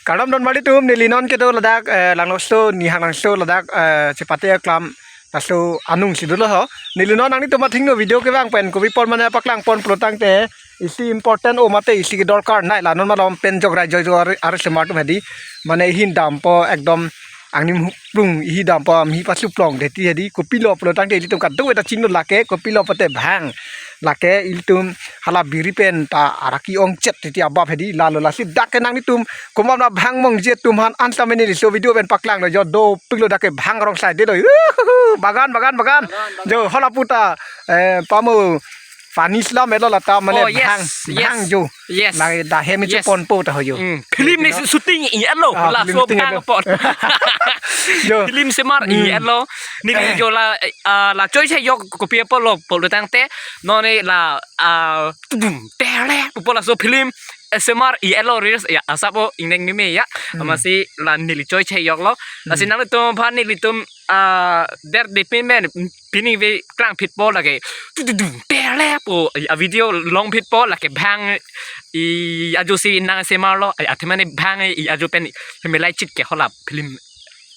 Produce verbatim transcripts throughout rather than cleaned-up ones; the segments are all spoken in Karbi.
Kardom don mali tum, neli non kedo ladak, eh, Langnoslo, Nihanglangso ladak, eh, chepate aklam laso anung si dolo ho. Neli non nanglitum athengno video kevang pen kopi apor mane paklang pon pulotangte isi important o mate isi kedorkar nai, la non malom pen jok rai joi jo ar, ar semar atum hedi. Mane ihin dampo ekdom angnim hu-, plung ihi dampo amhi pasu plong deti hedi, kopilo pulotangte ilitum kadokave ta chingno lake, kopilo pute bhang. Lake ilitum hala biri pen ta araki ongchet deti abap hedi, lalo lasi dak ke nanglitum komat na bhang mongji atum aphan an sitame neli laso video pen paklanglo jo, dopiklo dak ke bhang rong sai delo. Uhuhu, bagan, bagan, bagan. Bagan, bagan. Jo, hala puta, eh, pamo pani selam elo lata mane. Oh, yes, bhang, yes. Bhang jo. Yes. Lang dah hem ichu. Yes. Ponpo ta ho jo. Hmm. Film ni. Ito. Shooting i elo. Ah, film laso shooting bhang elo. Pon. Jo. Film semar i. Hmm. Elo. Neli jo la, ah, la choi chai yok kopi apor lo pulotangte. Non ne la, ah, tudum, tele, pupo laso film, eh, semar i elo reels ya, asap o ingdeng meme ya. Hmm. Amatsi la neli choi chai yoklo. Hmm. Lasi nanglitum aphan nelitum, ah, der de pin men, pini ve klang phit po lake. Tudum, tele po, a video long phit po lake bhang i ajo si nang semarlo, ai athema ne bhang i ajo pen hemelai chit ke hala film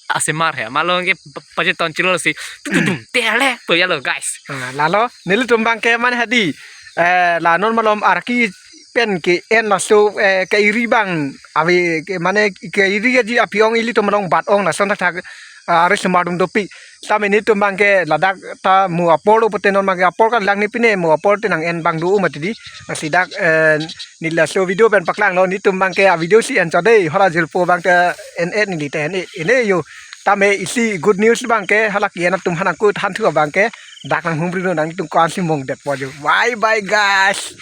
asemar he. Malo ke paje ton chilo si. Tudum, tele po ya lo, guys. Ah, lalo, nelitum abang ke mane hedi. Eh, la non malom araki pen ke-en laso, eh, ke-iri abang ave ke mane ke-iri aji aphi ong ilitum along bat ong lason thakthak, ah, ari semar atum dopik. Sitame nelitum abang ke ladak ta mo apor lo pute non abang ke apor kanglang ni pine mo apor te nang-en abang do mati di. Lasi dak, eh, neli laso video pen paklanglo, nelitum abang ke a video si en chot dei, hala jirpo abang ke en en neli te en en jo. Tame isi good news abang ke hala ke-en atum aphan nangkuthan thu abang ke dak nanghumri lo, nanglitum ko-an si mong detpo jo. Bye bye guys.